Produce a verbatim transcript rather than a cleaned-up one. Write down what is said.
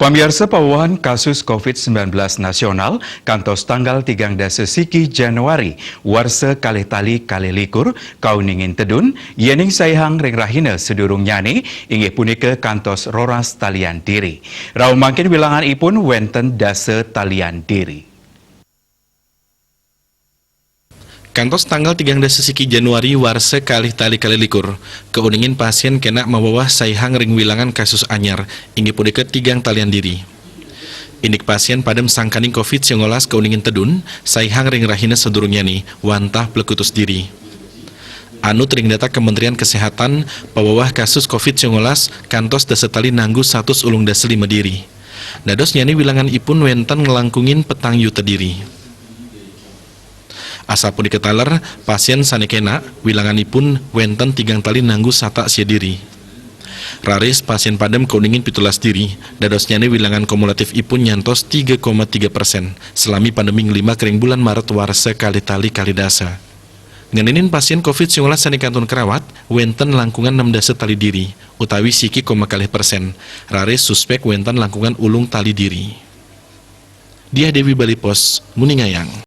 Pamiarsa, pawewehan kasus covid sembilan belas nasional kantos tanggal tigang dasa siki Januari warsa kalih tali kalih likur kauningin tedun, yéning saihang ring rahina sadurungnyane inggih punika kantos roras talian diri. Rauh mangkin wilangan ipun wenten dasa talian diri. Kantos tanggal tigang dasa siki Januari warsa kalih tali kalih likur, kauningin pasien kenak maweweh saihang ring wilangan kasus anyar, inggih punika tigang talian diri. Indik pasien padem sangkaning covid sembilan belas kauningin tedun, saihang ring rahina sadurungnyane, wantah plekutus diri. Anut ring data Kementerian Kesehatan, paweweh kasus covid sembilan belas kantos dasa tali nanggu satus ulung dasa lima diri. Dadosnyane wilangan ipun wenten nglangkungin petang yuta diri. Asapunika taler, pasien sane kenak, wilanganipun wenten tigang tali nanggu satak sia diri. Raris pasien padem kauningin pitulas diri, dadosnyane wilangan kumulatif ipun nyantos tiga koma tiga persen, salami pandemi nglimak ring bulan Maret warsa kalih tali kalih dasa. Ngeninin pasien covid sembilan belas sane kantun karawat, wenten langkungan enam dasa tali diri, utawi siki koma kalih persen, raris suspek wenten langkungan ulung tali diri. Diah Dewi, Bali Post, nguningayang.